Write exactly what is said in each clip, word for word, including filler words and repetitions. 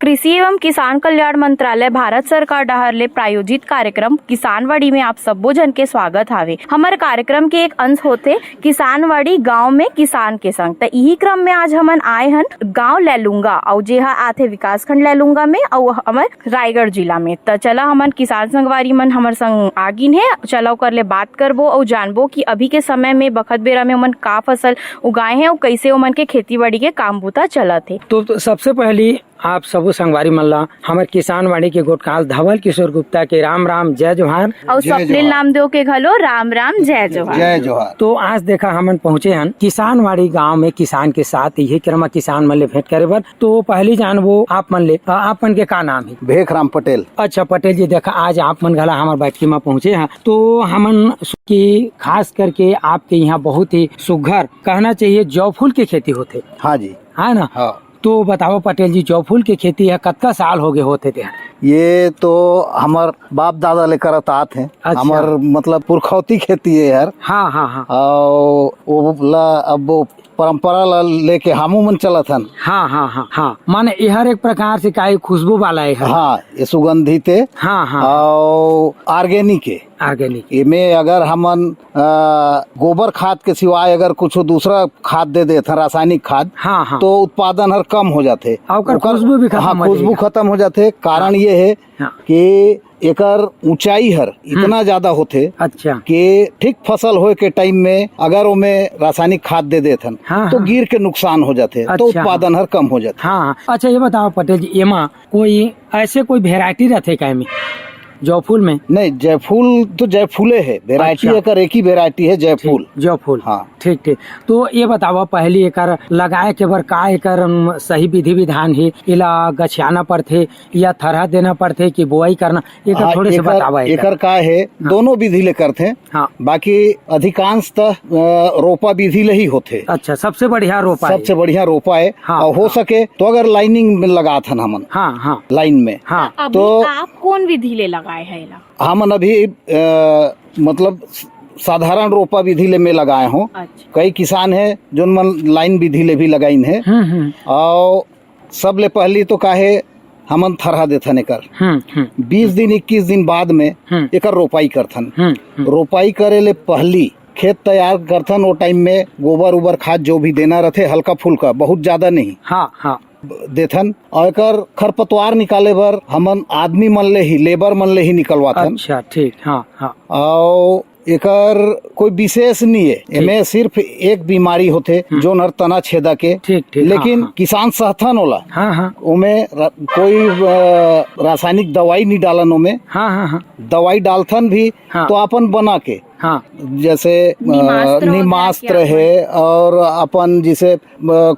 कृषि एवं किसान कल्याण मंत्रालय भारत सरकार डहार ले प्रायोजित कार्यक्रम किसानवाड़ी में आप सब्बो झन के स्वागत हावे। हमर कार्यक्रम के एक अंश होथे किसानवाड़ी गांव में किसान के संग। त इही क्रम में आज हमन आए हन गांव लैलूंगा, अउ जेहा आथे विकासखंड लैलूंगा में, अउ हमर रायगढ़ जिला में। त चला हमन किसान संगवारी मन हमर संग आगिन हे, चला ओकर ले बात करबो अउ जानबो कि अभी के समय में बखत बेरा में ओमन का फसल उगाए हैं अउ कैसे ओमन के खेती बाड़ी के काम बूता चलत हे। तो, तो सबसे पहली आप सबो संगवारी मन ला हमर किसानवाड़ी के गोठकाल धवल किशोर गुप्ता के राम राम, जय जोहार। अउ जय स्वप्निल जोहार। नामदेव के घलो राम राम, जय जोहार। जय जोहार। तो आज देखा हमन पहुंचे हन किसानवाड़ी गांव में किसान के साथ, इही क्रम म किसान मन ले भेंट करे बर। तो पहली जानबो आप मन ले, अ, आप मन के का नाम हे? भेखराम पटेल। अच्छा पटेल जी, देखा आज आप मन घला हमर बैठकी म पहुंचे हन, तो हमन की खास करके आपके यहाँ बहुत ही सुघर कहना चाहिए जौ फूल के खेती होथे। हाँ जी। है ना? हाँ। तो बताओ पटेल जी, जौ फूल के खेती ह कतका साल हो गए होथे ते? ये तो हमर बाप दादा ले करत आत हे। अच्छा। हमर मतलब पुरखौती खेती हे यार। हाँ, हाँ, हाँ। अउ वो ला अब वो परंपरा ला लेके हमू मन चलत हन। हाँ, हाँ, हाँ, हाँ। माने एहर एक प्रकार से का, ये खुशबू वाला हे? हाँ, ये सुगंधित हे। हाँ, हाँ। अउ organic हे। Organic। एमे अगर हमन, अ, गोबर खाद के सिवाय अगर कुछ दूसरा खाद दे देथन, रासायनिक खाद, हाँ, हाँ। तो उत्पादन हर कम हो जाथे। अउ ओकर ओकर, खुशबू भी खत्म हाँ, हो खुशबू जाही। खत्म हो जाथे। कारण हाँ। ये हे हाँ। कि एकर ऊंचाई हर इतना हम्म। ज्यादा होथे अच्छा। कि ठीक फसल होए के time में अगर ओमे रासायनिक खाद दे देथन, हाँ, तो हाँ। गिर के नुकसान हो जाथे, तो अच्छा। उत्पादन हर कम हो जाथे। हाँ, हाँ। अच्छा, ये बताओ पटेल जी, एमा कोई ऐसे कोई variety रथे का एमे जौ फूल में? नहीं, जौ फूल तो जौ फूले हे, variety अच्छा। एकर एक ही variety हे, जौ ठीक, फूल। जौ फूल। हाँ। ठीक, ठीक। तो ये बतावा, पहली एकर लगाए के बर का एकर, अम, सही विधि विधान हे? एला गछियाना पड़थे या थरहा देना पड़थे कि बोआई करना? एकर हाँ, थोड़े से एकर, बतावा एकर। एकर का हे, हाँ। दोनों विधि ले करथे। हाँ। बाकी अधिकांशतः, अ, रोपा विधि ले ही होथे। अच्छा, सबसे बढ़िया रोपा हे। सबसे बढ़िया रोपा हे। हाँ, अउ हो हाँ। सके तो अगर lining में लगाथन हमन। हाँ, हाँ। Line में। हाँ। अभी तो आप कौन विधि ले लगाए हे एला? हमन अभी, अ, मतलब स-, साधारण रोपा विधि ले में लगाए हों। अच्छा। कई किसान हे जोन मन line विधि ले भी लगाइन हे। हम्म, हम्म। अउ सबले पहली तो का हे, हमन थरहा देथन एकर। हम्म, हम्म। बीस दिन, इक्कीस दिन बाद में हम्म। एकर रोपाई करथन। हम्म, हम्म। रोपाई करे ले पहली खेत तैयार करथन, ओ time में गोबर उबर खाद जो भी देना रथे, हल्का फुल्का, बहुत ज्यादा नहीं। हाँ, हाँ। देथन। अउ एकर खरपतवार निकाले बर हमन आदमी मन ले ही, labour मन ले ही निकलवाथन। अच्छा, ठीक, हाँ, हाँ। अउ एकर कोई विशेष नहीं हे, ठीक। एमे सिर्फ एक बीमारी होथे, हम्म। जोन हर तना छेदा के। ठीक, ठीक, लेकिन हाँ, हाँ। किसान सहथन ओला। हाँ, हाँ। ओमे र-, कोई, अ, रासायनिक दवाई नहीं डालन ओमे। हाँ, हाँ, हाँ। दवाई डालथन भी हाँ। तो अपन बना के। हाँ। जैसे, अ, नीमास्त्र हो गया नीमास्त्र क्या? हे अउ अपन जैसे, अ,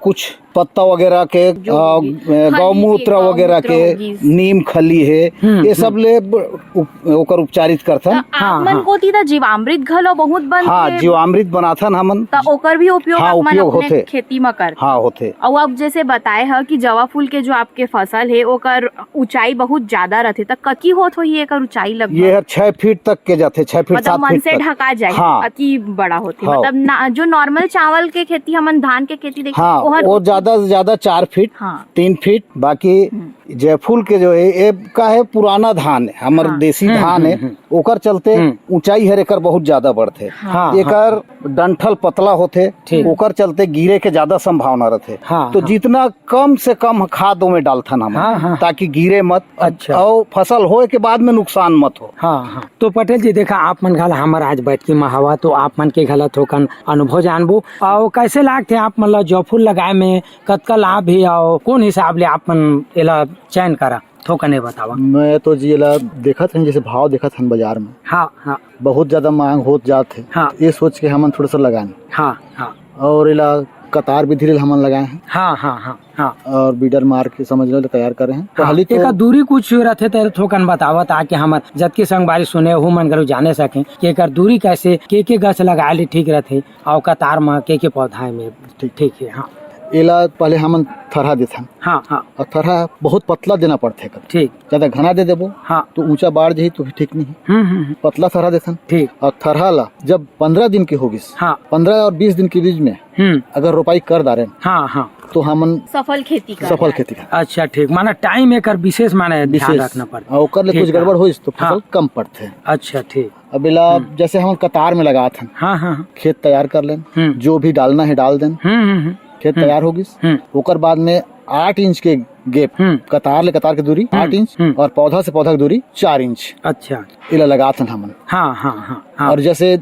कुछ पत्ता वगैरह के, जो अ, भी, अ, खली के, गौमूत्र वगैरह गौमूत्र के, होगी। नीम खली हे, हम्म, ये सब हम्म। ले ब-, उप-, ओकर उपचारित करथन। त आप हाँ, मन हाँ। कोती त जीवामृत घलो बहुत बनथे। हाँ, जीवामृत बनाथन हमन। त ओकर भी उपयोग हाँ, आप मन उपयोग अपने होथे। खेती म करथन। हाँ, होथे। अउ आप जैसे बताए ह कि जवा फूल के जो आपके फसल हे, ओकर ऊंचाई बहुत ज्यादा रथे, त कतकी होत होही एकर ऊंचाई लगभग? ये हर छह फीट तक के जाथे, छह फीट, मतलब सात मन फीट से तक। ढका जाए, हाँ। अति बड़ा होथे। हाँ। मतलब ना, जो normal चावल के खेती, हमन धान के खेती देखथन, हाँ, ओहर वो उतनी ज्यादा से ज्यादा चार फीट, हाँ। तीन फीट, बाकी हम्म। जयफूल के जो है, ये का है, पुराना धान है, हमर हाँ। देसी हम्म, धान है, हम्म, हम्म। ओकर चलते हम्म। ऊंचाई हर एकर बहुत ज्यादा बढ़थे। हाँ। हाँ, हाँ। एकर डंठल पतला होथे, ठीक। ओकर चलते गिरे के ज्यादा संभावना रथे। हाँ, तो हाँ। जितना कम से कम खाद ओमे डालथन हमन, हाँ, हाँ। ताकि गिरे मत, अच्छा। अउ फसल होए के बाद में नुकसान मत हो। हाँ, हाँ। तो पटेल जी, देखा, आप मन घला हमर आज बैठकी म हवा, तो आप मन के घला थोकन अनुभव जानबो। अउ कैसे लागथे आप मन ला जौ फूल लगाए में, कतका लाभ हे, अउ कौन हिसाब ले आप मन एला चयन करा, थोकन ए बतावा। मैं तो जी एला देखत हन, जैसे भाव देखत हन बाजार में। हाँ, हाँ। बहुत ज्यादा मांग होत जात हे। हाँ। ये सोच के हमन थोड़ा सा लगान। हाँ, हाँ। अउ एला कतार विधि ले हमन लगाए हैं। हाँ, हाँ, हाँ, हाँ। अउ बीडर मार के, समझ लो, तैयार करे हैं। हाँ, पहली तो एकर दूरी कुछ रथे त थोकन बतावा, ताकि हमर जतके संगवारी सुने, ओहू मन घलो जाने सकें कि एकर दूरी कैसे, के के गछ लगाए ले ठीक रथे, अउ कतार म के के पौधा में ठीक। ठीक है। हाँ। एला पहले हमन थरहा देथन। हाँ, हाँ। और थरहा बहुत पतला देना पड़थे एकर। ठीक। ज्यादा घना दे देबो, हाँ। तो ऊंचा बाढ़ जाही, तो भी ठीक नहीं। हम्म, हम्म, हम्म। पतला थरहा देथन। ठीक। और थरहा ला जब पंद्रह दिन के होगिस, हाँ। पंद्रह और बीस दिन के बीच में हम्म। अगर रोपाई कर डारेन, हाँ, हाँ। तो हमन सफल खेती कर सफल डारेन। खेती कर। अच्छा, ठीक। माने टाइम एकर विशेष, माने ध्यान विशेष। रखना पड़ता। और ओकर ले ठीक कुछ है। गड़बड़ होइस, तो फसल हाँ। कम पड़थे। अच्छा, ठीक। अब एला हम्म। जैसे हमन कतार में लगात हन, हाँ, हाँ, हाँ। खेत तैयार कर लेन, हम्म। जो भी डालना है डाल देन, हम्म, हम्म, हम्म। खेत हम्म। तैयार होगिस। हम्म। ओकर बाद में आठ इंच के गैप, हम्म। कतार ले कतार के दूरी हम्म, आठ इंच हम्म। और पौधा से पौधा के दूरी चार इंच। अच्छा। एला लगात हन हमन। हाँ, हाँ, हाँ, हाँ। और जैसे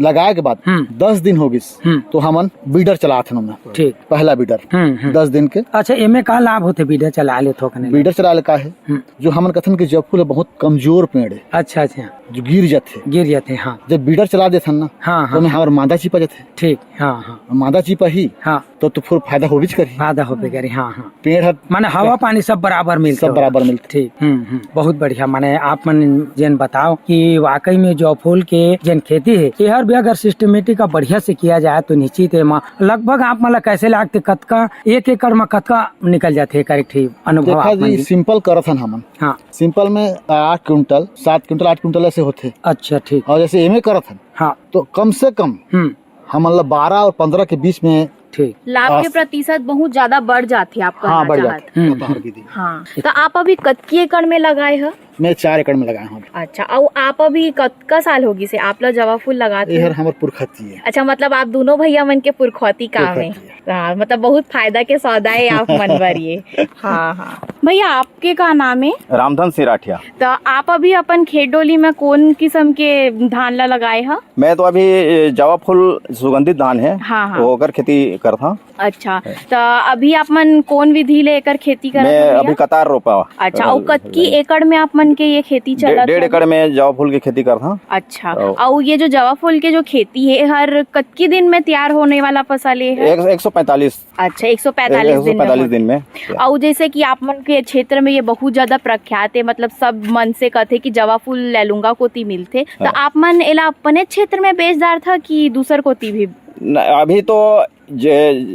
लगाए के बाद हम्म। दस दिन होगिस, हम्म। तो हमन बीडर चलात हन ओमा। ठीक। पहला बीडर, हम्म, हम्म। दस दिन के। अच्छा, एमे का लाभ होथे बीडर चला ले थोकने? बीडर चला ले का है? हम्म। जो हमन कथन कि जवफूल ह बहुत कमजोर पेड़ है, अच्छा, अच्छा। जो गिर जाथे। गिर जाथे, हाँ। जब बीडर चला देथन ना, हाँ, तो हाँ। ओमे हमर मादा चिपा जाथे। ठीक, हाँ, हाँ। मादा चिपा ही, हाँ। तो, तो फिर फायदा होबेच करही। फायदा होबे करही, हाँ, हाँ। पेड़ ह माने हवा पानी सब बराबर मिलथे सब ओला। बराबर मिलथे। ठीक, हम्म, हम्म, बहुत बढ़िया। माने आप मन जेन बताओ कि वाकई में जवफूल के जेन खेती है, एहर भी अगर सिस्टमेटिक अउ बढ़िया से किया जाए तो निश्चित एमा लगभग आप मन ला कैसे लागथे, कतका एक एकड़ में कतका निकल जाथे, एकर एक ठी अनुभव देखा आप मन जी, जी। सिंपल करत हन हमन। हाँ। सिंपल में आठ कुंटल, सात कुंटल, आठ कुंटल ऐसे होथे। अच्छा, ठीक। और जैसे एमे करत हन, हाँ। तो कम से कम हम्म। हमन ला बारह और पंद्रह के बीच में ठीक। लाभ के आस- प्रतिशत बहुत ज्यादा बढ़ जाथे, आप कहना हाँ, बढ़ चाहत। जाथे। हम्म, बताओ हम्म। दीदी। हाँ, तो आप अभी कतकी एकड़ में लगाए ह? मैं चार एकड़ में लगाए हूँ। अच्छा, अउ आप अभी कतका साल होगिस हे आप ला जवा फूल लगात हे? एहर हमर पुरखा जी है। अच्छा, मतलब आप दोनों भैया मन के पुरखौती काम पुरखा है। जी है। हाँ, मतलब बहुत फायदा के सौदा है आप मन बर ये। हाँ, हाँ। भैया, आपके का नाम है? रामधन सिंह राठिया। तो आप अभी अपन खेत डोली में कौन किस्म के धान ला लगाए ह? मैं तो अभी, ए, जवा फूल सुगंधित धान है, हाँ, हाँ। ओकर खेती करत हूँ। अच्छा, है। तो अभी आप मन कौन विधि ले एकर खेती करत मैं हव भैया? अभी कतार रोपा। अच्छा, अउ अ, कतकी लगे। एकड़ में आप मन के ये खेती डे-, चलत डेढ़ है? एकड़ में जवा फूल के खेती करत हूँ। अच्छा, अउ अउ ये जो जवा फूल के जो खेती है, हर कतकी दिन में तैयार होने वाला फसल ये है? एक, एक सौ पैंतालीस। अच्छा, एक सौ पैंतालीस दिन में एक सौ पैंतालीस होथे। दिन में। अउ जैसे कि आप मन के क्षेत्र में ये बहुत ज्यादा प्रख्यात है, मतलब सब मन से कथे कि जवा फूल लैलूंगा कोती मिलथे, तो हाँ। आप मन एला अपने क्षेत्र में बेच डारथा कि दूसर कोती भी? न, अभी तो जे,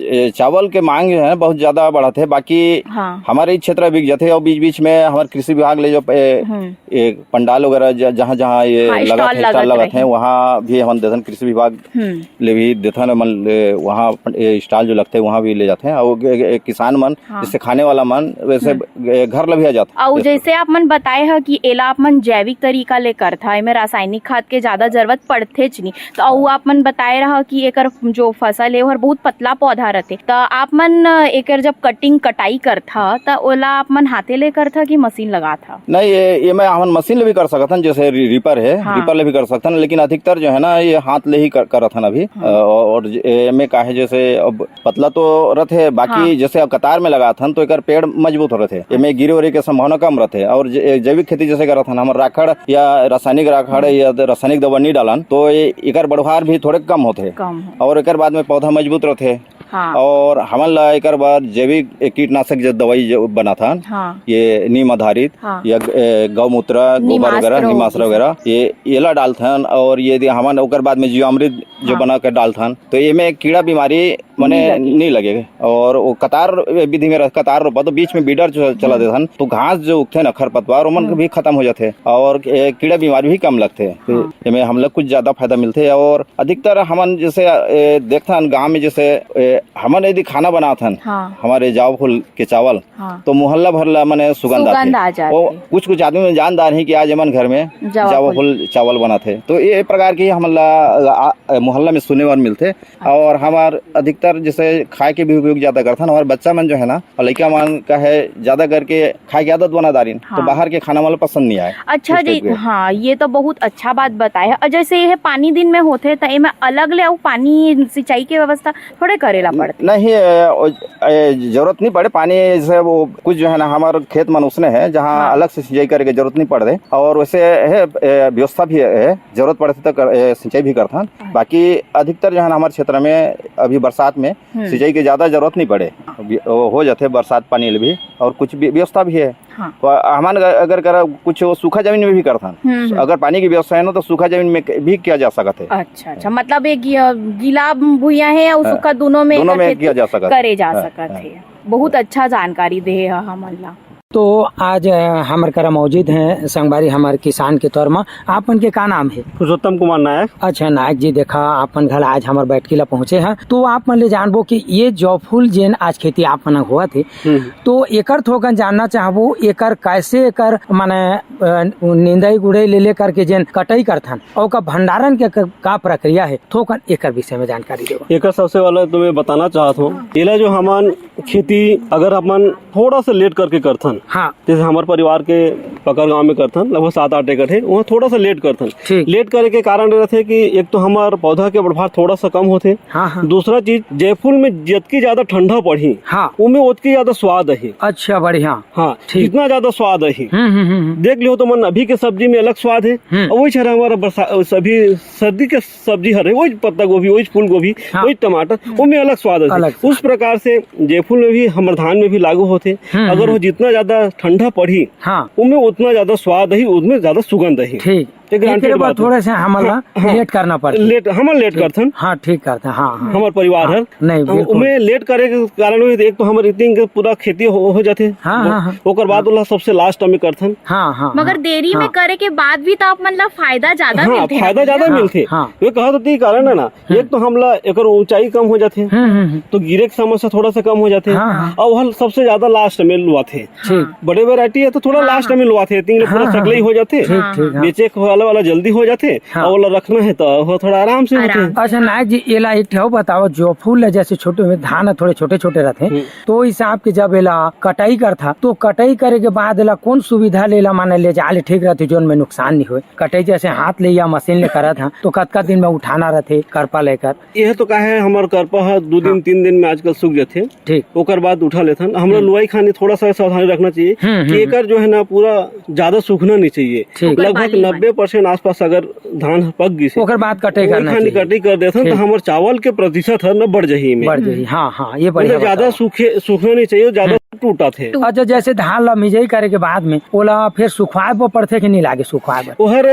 ए, चावल के मांग जो है बहुत ज्यादा बढ़त है, बाकी हाँ। हमारे ही क्षेत्र बिक जाथे और बीच-बीच में हमारे कृषि विभाग ले जो, ए, हम्म। ए, पंडाल वगैरह ज-, जहाँ-जहाँ ये हाँ, लगत stall है, stall लगत लगत रहे। है, वहाँ भी हमन देथन कृषि विभाग हम्म। ले भी देथन, मन ले वहाँ अपन, ए, stall जो लगथे वहाँ भी ले जाथे और ए, ए, किसान मन हाँ। जैसे खाने वाला मन वैसे हम्म। ए, घर ले भी आ जाथे। अउ जैसे जैसे आप मन बताए ह कि एला आप मन जैविक तरीका ले करथा, एमे रासायनिक खाद के ज्यादा जरूरत पड़थेच नहीं, तो अउ आप मन बताए रहा कि एकर जो फसल है, ओहर बहुत पतला पौधा रथे, तो आप मन एकर जब कटिंग, कटाई करथा, तो ओला आप मन हाथे ले करथा कि मशीन लगाथा? नहीं, ये, ये मैं हमन मशीन ले भी कर सकथन, जैसे री-, रीपर है, हाँ। रीपर ले भी कर सकथन, लेकिन अधिकतर जो है ना, ये हाथ ले ही कर, करथन अभी। हाँ। अ, और ज-, एमे का है, जैसे अब पतला तो रथे, बाकी हाँ। जैसे अब कतार में लगाथन, तो एकर पेड़ मजबूत हो रथे। एमे गिरे उरे के संभावना कम रथे। और ज-, जैविक खेती जैसे करथन, हमर राखड़ या रासायनिक राखड़ हम्म। या रासायनिक दवा नहीं डालन, तो ये, एकर बढ़वार भी थोड़े कम होथे। कम हो। और एकर बाद में पौधा मजबूत रथे। हाँ। और हमन ला एकर बर जैविक कीटनाशक जो दवाई जो बनाथन, हाँ। ये नीम आधारित हाँ। या, ए, गौमूत्र, गोबर वगैरह, नीमास्त्र नीमास्त्र वगैरह, ये, येला डालथन और ये दे हमन ओकर बाद में जीवामृत जो हाँ। बना के डालथन, तो एमे कीड़ा बीमारी माने नहीं लगे। नहीं लगे। और वो कतार विधि में रह-, कतार रोपा तो बीच में बीडर जो चला हम्म। देथन, तो घास जो उगथे ना, खरपतवार, ओमन हम्म। भी खत्म हो जाथे और ए, कीड़ा बीमारी भी कम लगथे। तो हाँ। एमे हमला कुछ ज्यादा फायदा मिलथे और अधिकतर हमन जैसे, ए, देखथन गांव में जैसे, ए, हमन यदि खाना बनाथन, हाँ। हमारे जवा फूल के चावल, हाँ। तो मोहल्ला भर ला माने सुगंध सुगंध आथे। आ जाथे। वो कुछ कुछ आदमी मन जानदार ही कि आज एमन घर में जवा जवा फूल। फूल चावल बनाथे। तो ये प्रकार की हमन ला, आ, आ, मोहल्ला में सुने बर मिलथे। अच्छा। और हमार अधिकतर जैसे खाए के भी उपयोग ज्यादा करथन। हमार बच्चा मन जो है ना, लइका मन का है, ज्यादा करके खाए के आदत बना डारिन, तो हाँ। बाहर के खाना मन ला पसंद नहीं आए। अच्छा कुछ जी, टाइप के। हाँ, ये तो बहुत अच्छा बात बताए है। और जैसे ये पानी दिन में होथे, तो एमे अलग ले अउ पानी सिंचाई के व्यवस्था थोड़े करेला पड़थे। नहीं, ए, ओ, ए, जरूरत नहीं पड़े पानी, जैसे वो कुछ जो है ना, हमारे खेत मन उसने है, जहाँ हाँ। अलग से सिंचाई करे के जरूरत नहीं पड़े, और वैसे है, ए, व्यवस्था भी है, जरूरत पड़े तो कर, ए, सिंचाई भी करथन। हाँ। बाकी अधिकतर जो है ना, हमारे क्षेत्र में अभी बरसात में हम्म। सिंचाई के ज्यादा जरूरत नहीं पड़े। वि-, वो हो जाथे बरसात पानी ले भी, और कुछ भी व्यवस्था भी है। हाँ। तो हमन अगर, अगर करा कुछ वो सूखा जमीन में भी करथन, हम्म, हम्म। अगर पानी की व्यवस्था है ना, तो सूखा जमीन में भी किया जा सकत है। अच्छा, अच्छा, मतलब एक गि-, गीला भुइयां है और हाँ। सूखा दोनों में दोनों में एकत्रित किया जा सकत है। करे जा हाँ, सकत हाँ। है। बहुत अच्छा जानकारी दे हे हमन ला। तो आज, अ, हमर करा मौजूद हैं संगवारी, हमर किसान के तौर म। आप मन के का नाम हे? पुरुषोत्तम कुमार नायक। अच्छा नायक जी, देखा आप मन घला आज हमर बैठकी ला पहुँचे हैं, तो आप मन ले जानबो कि ये जौ फूल जेन आज खेती आप मन होवत हे, हम्म। तो एकर थोकन जानना चाहबो, एकर कैसे एकर माने, अ, निंदाई गुड़ाई ले लेकर के जेन कटाई करथन, ओकर भंडारण के क-, का प्रक्रिया हे, थोकन एकर विषय में जानकारी देवा। एकर सबसे पहले तो मैं बताना चाहत हूँ, एला जो हमन खेती अगर अपन थोड़ा सा लेट करके करथन, हाँ। जैसे हमर परिवार के पकर गांव में करथन, लगभग सात आठ एकड़ है, वहाँ थोड़ा सा लेट करथन। ठीक। लेट करे के कारण रहथे कि एक तो हमर पौधा के बढ़भार थोड़ा सा कम होथे। हाँ, हाँ। दूसरा चीज, जयफूल में जितकी ज्यादा ठंडा पड़ही, हाँ। उमे ओतकी ज्यादा स्वाद आही। अच्छा, बढ़िया। हाँ, ठीक। जितना ज्यादा स्वाद आही। हम्म, हम्म, हम्म, हम्म। देख लियो तो मन अभी के सब्जी में अलग स्वाद है, हम्म। और वही छरा हमारा बरसा-, सभी सर्दी के सब्जी हरे, वही पत्ता गोभी, वही फूल गोभी, हाँ। वही टमाटर, हम्म। ओमे अलग स्वाद आथे। अलग स्वाद। उस प्रकार से जयफूल में भी, हमर धान में भी लागू होथे। हम्म, अगर हम्म। वो जितना ज्यादा ठंडा पड़ही, हाँ। ओमे उतना ज्यादा स्वाद आही, उतने ज्यादा सुगंध आही। ठीक। ये guaranteed एकरे बर बात है। थोड़े से हमन ला हाँ, हाँ। लेट करना पड़थे। लेट, हमन लेट ठीक। करथन। हाँ, ठीक करथन। हाँ, हाँ। हमर परिवार हाँ। हर। नहीं, हाँ, बिल्कुल। ओमे लेट करे के कारण होही, एक तो हमर इतनी के पूरा खेती हो, हो जाथे। हाँ, हाँ, हाँ। ओकर बाद हाँ। ओला सबसे last में करथन। हाँ, हाँ, मगर हाँ, देरी में हाँ। करे के बाद भी तो आप मन ला फायदा ज्यादा हाँ, मिलथे ना फायदा भैया? ज्यादा हाँ, मिलथे। हाँ। वे कहत होती कारण है ना, हम्म। एक तो हमला एकर ऊंचाई कम हो जाथे, हम्म, हम्म, हम्म। तो गिरे के समस्या थोड़ा सा कम हो जाथे। हाँ, हाँ। और वह सबसे ज्यादा last में लुआथे। ठीक। हाँ। बड़े variety है तो थोड़ा हाँ, last हाँ। में लुआथे, तीन हाँ, पूरा हाँ, सकलई हाँ। हो जाथे। ठीक, हाँ, ठीक, हाँ। हाँ। बेचे वाला वाला जल्दी हो जाथे, हाँ। और वाला रखना है तो वो थोड़ा आराम से होथे। आराम। अच्छा नायक जी, एला एक ठो बताओ, जौ फूल है जैसे छोटे में धान है, थोड़े छोटे छोटे रहथे, हम्म। तो हिसाब के जब एला कटाई करथा, तो कटाई करे के बाद एला कौन सुविधा लेला माने ले जाले ठीक रहथे, जोन में नुकसान नहीं होए? कटाई जैसे हाथ ले या मशीन ले करत हा, तो कतका दिन में उठाना रहथे करपा लेकर? यह तो का है, हमर करपा ह दू दिन, हाँ। तीन दिन में आजकल सूख जाथे। ठीक। ओकर बाद उठा लेथन। हमला हम्म। लुआई खानी थोड़ा सा सावधानी रखना चाहिए हम्म, हम्म, कि हम्म। एकर जो है ना, पूरा ज्यादा सूखना नहीं चाहिए। ठीक। ओकर लगभग बाली मन। नब्बे percent आसपास अगर धान पक गिस हे, ओकर बाद कटाई ओही करना खानी चाहिए। कटाई कर देथन, तो ठीक। हमर चावल के प्रतिशत ह न बढ़ जाही एमे। बढ़ जाही, हाँ, हाँ, ये बढ़िया मतलब ज्यादा बताओ। सूखे, सूखना नहीं चाहिए, ज्यादा हम्म। टूटत हे। अच्छा, जैसे धान ला मिजई करे के बाद में ओला फिर सुखवाए बर पड़थे कि नहीं लागे सुखवाए बर? ओहर,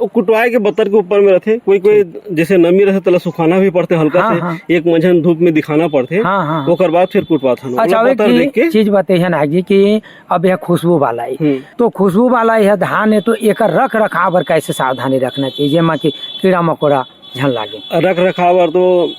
ओ कुटवाए के बतर के ऊपर में रहथे। कोई, कोई ठीक। जैसे नमी रहथे, तेला सुखाना भी पड़थे हल्का हाँ, से, हाँ। एक मंझन धूप में दिखाना पड़थे। हाँ, हाँ, हाँ। ओकर बाद फिर कुटवाथन। अच्छा, ओला अब एक बतर चीज, देख के। चीज बताइए ना जी कि अब यह खुशबू वाला है, हम्म। तो खुशबू वाला यह धान है, तो एकर रख रखाव बर कैसे सावधानी रखना चाहिए, जेमा कि कीड़ा मकोड़ा झन लागे? रख रखाव बर तो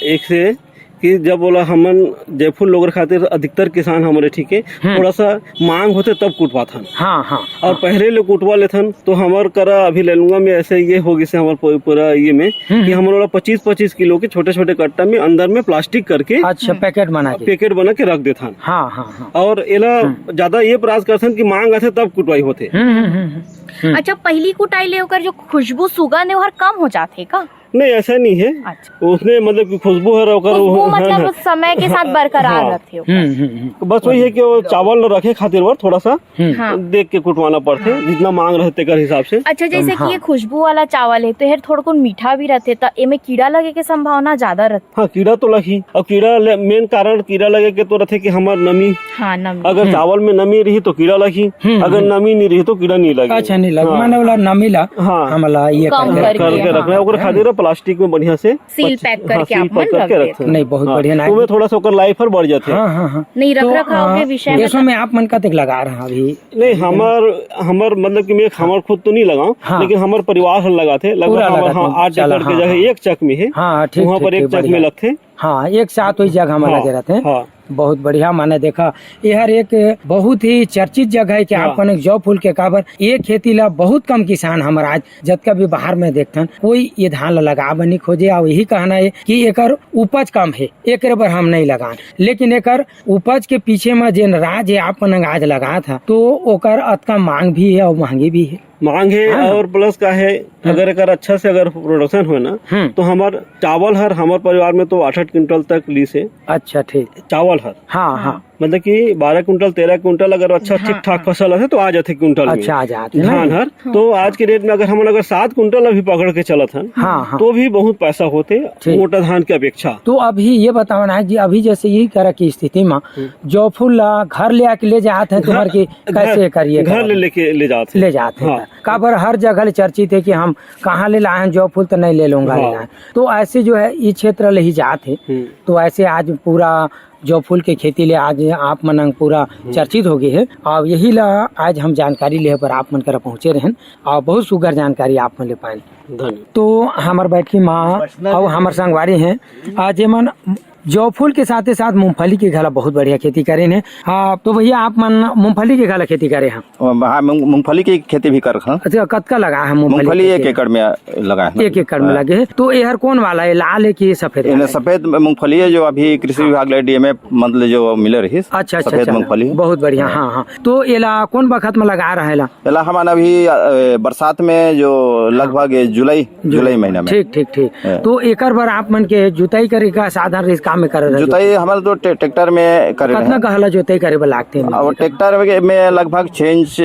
एक से कि जब ओला हमन जयफूल लोगर खातिर अधिकतर किसान हमरे, ठीक है, हम्म। थोड़ा सा मांग होथे तब कुटवाथन। हाँ, हाँ, और हाँ। पहले ले कुटवा लेथन, तो हमर करा अभी लैलूंगा में ऐसे ये हो गिस हे हमर पू-, पूरा ये में हम्म, कि हम्म। हमन ओला पच्चीस पच्चीस किलो के छोटे-छोटे कट्टा में अंदर में plastic करके अच्छा, हम्म। packet बना के। Packet बना के रख देथन। हाँ, हाँ, हाँ। और एला हम्म। ज्यादा ये प्रयास करथन कि मांग आथे तब कुटवाई होथे। हम्म, हम्म, हम्म, हम्म। अच्छा, पहली कुटाई ले ओकर जो खुशबू सुगंध है, ओहर कम हो जाथे का? नहीं, ऐसा नहीं है। अच्छा। उसमें मतलब कि खुशबू हर ओकर खुशबू वो, हाँ, मतलब हाँ। समय के साथ बरकरार हाँ। रहथे ओकर। हम्म, हम्म, हम्म। बस वही है कि वो चावल रखे खातिर बर थोड़ा सा हम्म। हाँ। देख के कुटवाना पड़थे, हाँ। जितना मांग रहे तेकर हिसाब से। अच्छा, जैसे हाँ। कि ये खुशबू वाला चावल है, तो ये थोड़ा कौन मीठा भी रहथे, तो एमे कीड़ा लगे के संभावना ज्यादा रहथे। हाँ, कीड़ा तो लगही। अब कीड़ा ले-, main कारण कीड़ा लगे के तो रहथे कि हमर नमी। हाँ, नमी। अगर हम्म। चावल में नमी रही तो कीड़ा लगही, हम्म, अगर हम्म। नमी नहीं रही तो कीड़ा नहीं लगे। अच्छा, नहीं लगे। हाँ। माने वाला नमी ला हाँ। हमला ये कम करके करके करके रखना है। रखना है। ओकर हाँ। खातिर plastic में बढ़िया से seal पच्चीस, pack हाँ, करके seal आप pack मन करके रख रखते हैं। नहीं, बहुत हाँ। बढ़िया ना। तो ओमे थोड़ा सा ओकर life हर बढ़ जाथे। हाँ, हाँ, हाँ। नहीं, तो, रख रखाव के आ, विषय में एसो तो में आप मन कतेक लगा रहा अभी? नहीं, हमर, हमर मतलब कि मैं हाँ। हमर खुद तो नहीं लगाऊं, हाँ। लेकिन हमर परिवार हर लगाथे, लगभग पूरा हमर, लगाथे, हाँ, आठ चला, एकड़ के हाँ, जगह हाँ। एक चक में है, हाँ, ठीक, वहाँ ठीक, पर एक ठीक, चक में बढ़िया। लगथे। हाँ, एक साथ वही जगह में हाँ, लगे रहते हैं। हाँ। बहुत बढ़िया, माने देखा, ये हर एक बहुत ही चर्चित जगह है कि हाँ। आप मन जौ फूल के काबर, ये खेती ला बहुत कम किसान हमर आज जतका भी बाहर में देखथन, कोई ये धान ला लगावे नहीं खोजे। और यही कहना है कि एकर उपज कम है, एकरे बर हम नहीं लगान, लेकिन एकर उपज के पीछे में जेन राज है आप मन आज लगात हा, तो ओकर अतका मांग भी है और महंगी भी है। मांग है हाँ। और plus का है, अगर एकर अच्छा से अगर प्रोडक्शन होय ना, हम्म। तो हमर चावल हर, हमर परिवार में तो आठ आठ क्विंटल तक लीस हे। अच्छा, ठीक। चावल हर। हाँ, हाँ। मतलब कि बारह क्विंटल, तेरह क्विंटल अगर अच्छा हाँ, ठीक ठाक हाँ। फसल है तो आ जाथे क्विंटल में। अच्छा, आ जाथे ना। धान हर। हाँ। तो आज के डेट में अगर हमन अगर सात क्विंटल अभी पकड़ के चलत हन, हाँ, हाँ। तो भी बहुत पैसा होथे ठीक। मोटा धान के अपेक्षा। तो अभी ये बताओ ना कि अभी जैसे यही तरह की स्थिति में हम्म। जौफुल ला घर ले आके ले जात हैं, घर, तुम्हार की घर, कैसे करिए घर घर? ले लेके ले जात हैं। ले जात हैं। हाँ। काबर हर जगह ले चर्चित है कि हम कहाँ ले लाए हैं जौफुल, तो नहीं ले लूंगा, हाँ। ले लाए। तो ऐसे जो है, ये क्षेत्र ले ही जात है। हम्म। तो ऐसे आज पूरा जौफुल के खेती ले आज आप मन पूरा हम्म। चर्चित हो गए है, और यही ला आज हम जानकारी लेहे पर आप मन करा पहुँचे रहन, और बहुत सुघर जानकारी आप मन ले पाएन। धन्यवाद। तो हमर बैठकी माँ और हमर संगवारी हैं, आ, जेमन जौफुल के साथे साथ मूंगफली के घला बहुत बढ़िया खेती करेन है। हाँ, तो भैया, आप मन मूंगफली के घला खेती करे हैं? हाँ, मूंग-, मूंगफली की खेती भी करथन। अच्छा, कतका लगा है मूंगफली मूंगफली के एक खेती? एकड़ में लगा है। एक एकड़ में हाँ। लगे है। तो एहर कौन वाला है, लाल है कि सफेद एने वाला है? सफेद मूंगफली है, जो अभी कृषि हाँ। विभाग ले डीएमए मतलब जो मिले रही, अच्छा, अच्छा, सफेद अच्छा। मूंगफली है। बहुत बढ़िया, हाँ। हाँ, हाँ। तो एला कौन बखत में लगा रहा है ला? एला हमन अभी, अ, बरसात में जो लगभग ये जुलाई, जुलाई। जुलाई महीना में। ठीक, ठीक, ठीक। हाँ। तो एकर बर आप मन के जुताई करे का साधन रहिस, का में करे रहे जुताई जुताई? हमन तो ट्रे-, ट्रैक्टर में करे कतना रहे। गहला जुताई करे बर लागथे? और ट्रैक्टर में, में लगभग छः इंच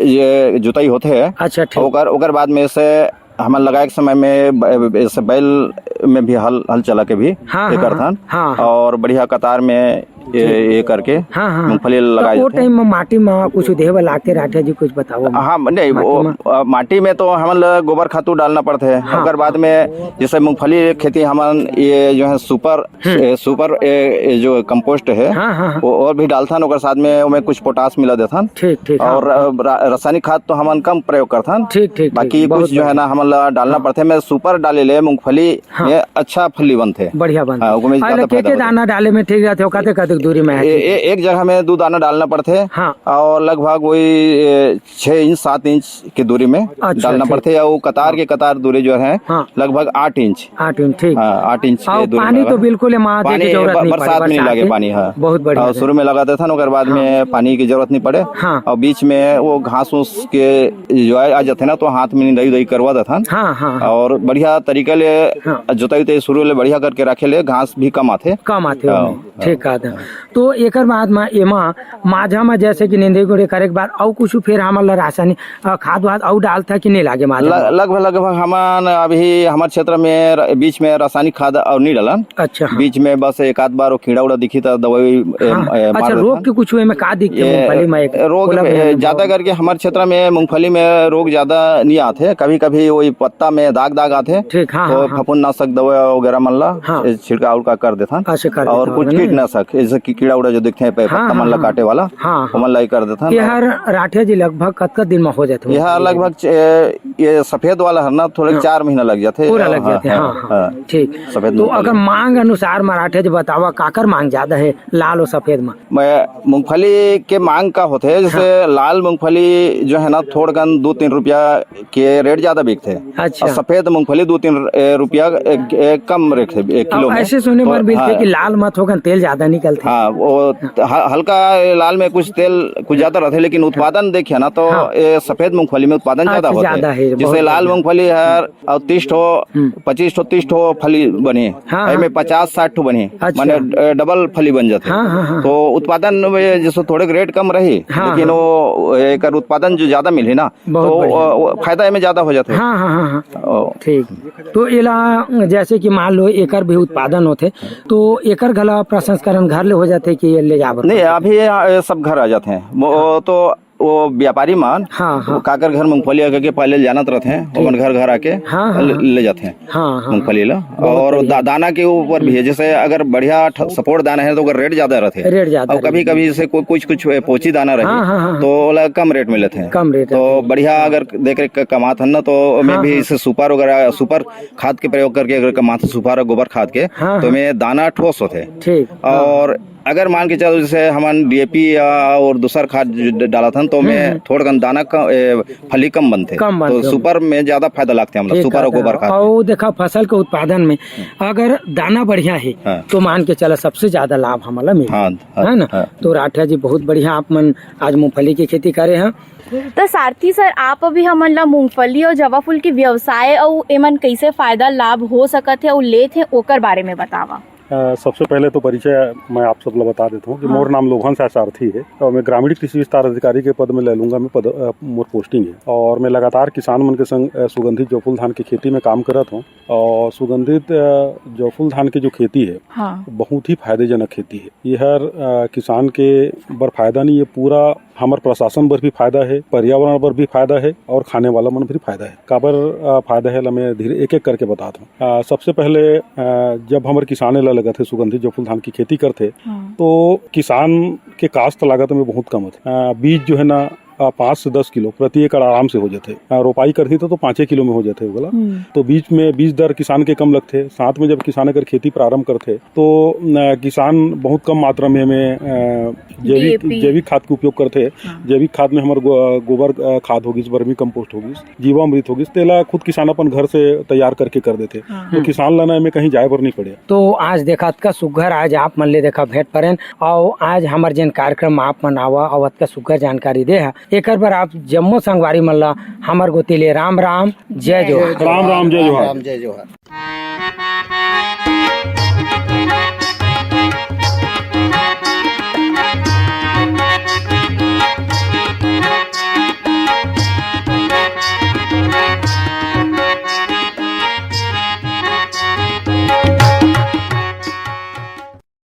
ये जुताई होथे। अच्छा, ठीक। ओकर, ओकर बाद में से हमन लगाए के समय में ब-, जैसे बैल में भी हल, हल चला के भी हाँ, ये हाँ, करथन। हाँ, हाँ। और बढ़िया कतार में ये, ठीक। ये करके हाँ, हाँ, हाँ। मूंगफली तो लगाए वो जाथे। टाइम में माटी में कुछ देहे बर लागथे, राठिया जी, कुछ बताओ। हाँ, नहीं, माटी वो, में? अ, माटी में तो हमन ल गोबर खातू डालना पड़थे। हाँ। ओकर बाद में जैसे मूंगफली खेती हमन ये जो है सुपर, हम्म। ए, सुपर, ए, ए, जो कंपोस्ट है, हाँ, हाँ, हाँ। वो और भी डालथन, ओकर साथ में ओमे कुछ पोटाश मिला देथन। ठीक, ठीक, हाँ। और, अ, रा-, रासायनिक खाद तो हमन कम प्रयोग करथन। ठीक, ठीक, बाकी ठीक, कुछ बहुत जो है बढ़िया। ना हमन ला डालना हाँ। पड़थे। मैं सुपर डाले ले मूंगफली हाँ। ये अच्छा फली बनथे। बढ़िया बनथे। हाँ, ओमे अरे, ज्यादा के, फायदा के होथे। दाना डाले में ठीक रहथे, ओ कते, कते दूरी में है, ए-, ठीक है। ए-, एक जगह में दू दाना डालना पड़थे हाँ। और लगभग वही, ए, छः इंच, सात इंच की दूरी में अच्छा, डालना ठीक। पड़थे। या वो कतार हाँ। के कतार दूरी जो है, हाँ। लगभग आठ इंच। आठ इंच, ठीक। हाँ, आठ इंच की और दूरी में पानी तो लगा। बिल्कुल एमा दे के पानी जरूरत ब-, नहीं पड़े, बरसात में नहीं बरसात लागे में। पानी, हाँ। बहुत बढ़िया और है। शुरू में लगा देथन, ओकर बाद हाँ। में पानी की जरूरत नहीं पड़े। हाँ। और बीच में वो घास उस के जो है, आ जाथे ना, तो हाथ में निंदाई उदाई करवा देथन। हाँ, हाँ, हाँ। और बढ़िया तरीका ले हाँ। जोताई उताई शुरू ले बढ़िया करके राखे ले, घास भी कम आथे। कम आथे हाँ, ओमे। हाँ। ठीक कहत हन। तो एकर बाद म एमा माझा म जैसे कि निंदई कोड़े करे के बाद अउ कुछ फेर हमन ल रासायनिक, अ, खाद वाद अउ डालथा कि नहीं लागे माझा ल-, म? लगभग, लगभग हमन अभी हमर क्षेत्र में र-, बीच में रासायनिक खाद अउ नहीं डालन। अच्छा। बीच में बस एक आध बार वो कीड़ा उड़ा दिखी त दवाई, ए, हाँ। ए, मार अच्छा, देथन। रोग के कुछ एमे का दिखथे ये मूंगफली में एक रोग, ओला भी ए, हमन ज्यादा बताओ। करके हमर क्षेत्र में मूंगफली में रोग ज्यादा नहीं आथे। कभी-कभी वही पत्ता में दाग-दाग आथे, ठीक, हाँ, तो हाँ, हाँ। फफूंदनाशक दवा वगैरह मन ला हाँ। ए, छिड़काव उड़काव कर देथन। अच्छा, कर और देथन, कुछ है ना? कीटनाशक, जैसे कि कीड़ा उड़ा जो दिखथे पे-, हाँ, पत्ता हाँ, मन ला हाँ। काटे वाला, हाँ, हाँ। ओमन ला ही कर देथन। ये हर राठिया जी लगभग कतका दिन में हो जाथे ये मूंगफली? लगभग च-, ए, ये सफेद वाला हर ना, थोड़े हाँ। चार महीना लग जाथे। पूरा लग हाँ, जाथे, हाँ, हाँ, हाँ, हाँ। हाँ। ठीक। सफेद तो मूंगफली। अगर मांग अनुसार मराठे जी बतावा, काकर मांग ज्यादा है लाल और सफेद में? मैं, मूंगफली के मांग का होथे, जैसे हाँ। लाल मूंगफली जो है ना, थोड़कन दो तीन रुपया के रेट ज्यादा बिकथे। अच्छा। और सफेद मूंगफली दो तीन, ए, रुपया एक, एक कम रेट है एक किलो अब में। ऐसे सुने तो, बर मिलथे हाँ। कि लाल में थोड़कन तेल ज्यादा निकलथे। हाँ, वो ह-, हल्का लाल में कुछ तेल कुछ ज्यादा रहथे, लेकिन उत्पादन देखिए ना, तो हाँ। ये सफेद मूंगफली में उत्पादन ज्यादा अच्छा, होथे। ज्यादा है, जैसे बहुत लाल बढ़िया। मूंगफली है, अउ तीस ठो, हम्म। पच्चीस ठो, तीस ठो फली बनही, हाँ, हाँ। एमे पचास साठ ठो बनही, अच्छा। माने, अ, डबल फली बन जाथे। हाँ, हाँ, हाँ। तो उत्पादन में जैसे थोड़े रेट कम रही, हाँ, लेकिन हाँ। वो एकर उत्पादन जो ज्यादा मिलही ना, बहुत तो बढ़िया। वो, वो फायदा एमे ज्यादा हो जाथे। हाँ, हाँ, हाँ, हाँ। ओ। ठीक। तो एला जैसे कि मान लो एकर भी उत्पादन होथे, तो एकर घला प्रसंस्करण घर ले हो जाथे कि ये ले जाबर नहीं, पड़थे? अभी ये, ये सब घर आ जाथे। वो हाँ। तो वो व्यापारी मन, हाँ, हाँ। वो काकर घर मूंगफली आके के पहले जानत रहथे, ठीक। ओमन घर घर आके हाँ, हाँ, ले, हाँ। ले जाथे हाँ, हाँ, मूंगफली ला। बहुत और बढ़िया। दा-, दाना के ऊपर भी है, हम्म। जैसे अगर बढ़िया ठ-, सपोर्ट दाना है तो ओकर रेट ज्यादा रहथे। रेट ज्यादा और कभी रहथे। कभी जैसे को-, कुछ कुछ पोची दाना रही हाँ, हाँ, हाँ, हाँ। तो ओला कम रेट में लेथे। कम रेट तो रहथे। बढ़िया हाँ। अगर देख रेख के कमात हन ना तो ओमे हाँ, भी हाँ। जैसे सुपर वगैरह, सुपर खाद के प्रयोग करके अगर कमात हन, सुपर और गोबर खाद के, हाँ, तो हाँ। ओमे दाना ठोस होथे। ठीक। हाँ। और अगर मान के चलो, जैसे हमन डीएपी या और दूसर खाद ज-, ड-, डालत हन, तो ओमे हम्म। थोड़कन दाना क-, ए, फली कम बनथे। कम बनथे तो ओमे। सुपर में ज्यादा फायदा लागथे हमला, ठीक सुपर और कहत गोबर हव। खाद में। अउ देखा, फसल के उत्पादन में हम्म। अगर दाना बढ़िया हे, हाँ। तो मान के चला, सबसे ज्यादा लाभ हमला मिलथे। हाँ, हाँ, है ना? हाँ। तो राठिया जी, बहुत बढ़िया आप मन आज मूंगफली के खेती करे हैं। तो सारथी सर, आप अभी हमन ला मूंगफली और जवा फूल के व्यवसाय अउ एमन कैसे फायदा लाभ हो सकत हे अउ लेत हे, ओकर बारे में बतावा। अ, सबसे पहले तो परिचय मैं आप सब ला बता देता हूँ कि हाँ। मोर नाम लोभन साय सारथी है और मैं ग्रामीण कृषि विस्तार अधिकारी के पद में लैलूंगा में पद, अ, मोर पोस्टिंग है और मैं लगातार किसान मन के संग, अ, सुगंधित जौफुल धान की खेती में काम करत हूँ और सुगंधित, अ, जौफुल धान की जो खेती है, हाँ। बहुत ही फायदेजनक खेती है। ये हर, अ, किसान के बर फायदा नहीं, ये पूरा हमर प्रशासन बर भी फायदा है, पर्यावरण बर भी फायदा है और खाने वाला मन भी फायदा है। काबर, अ, फायदा है, ला मैं धीरे एक-एक करके बतात हूँ। अ, सबसे पहले, अ, जब हमर किसान ला लगत है सुगंधित जौफुल धान की खेती करथे, हाँ। तो किसान के कास्त लागत में बहुत कम होथे। अ, बीज जो है ना, अ, पाँच से दस किलो प्रति एकड़ आराम से हो जाथे। अ, रोपाई करही तो, तो पाँचे किलो में हो जाथे ओला। हम्म। तो बीज में, बीज दर किसान के कम लगथे। साथ में जब किसान अगर खेती प्रारंभ करथे, तो, अ, किसान बहुत कम मात्रा में, में, अ, जैविक, डीएपी। जैविक खाद के उपयोग करथे। हाँ। जैविक खाद में हमर गो-, गोबर, अ, खाद होगिस, वर्मी कंपोस्ट होगिस, जीवामृत होगिस, तेला खुद किसान अपन घर से तैयार करके कर देथे। हाँ। तो हम्म। किसान ला ना एमे कहीं जाए बर नहीं पड़े। तो आज देखा, अतका सुग्घर आज आप मन ले देखा भेंट परेन, अउ आज हमर जेन कार्यक्रम में आप मन आवा अउ अतका सुग्घर जानकारी दे हा, एकर बर आप जम्मो संगवारी मन ला हमर गोती ले राम राम, जय जोहार। राम राम, जय जोहार। राम, जय जोहार।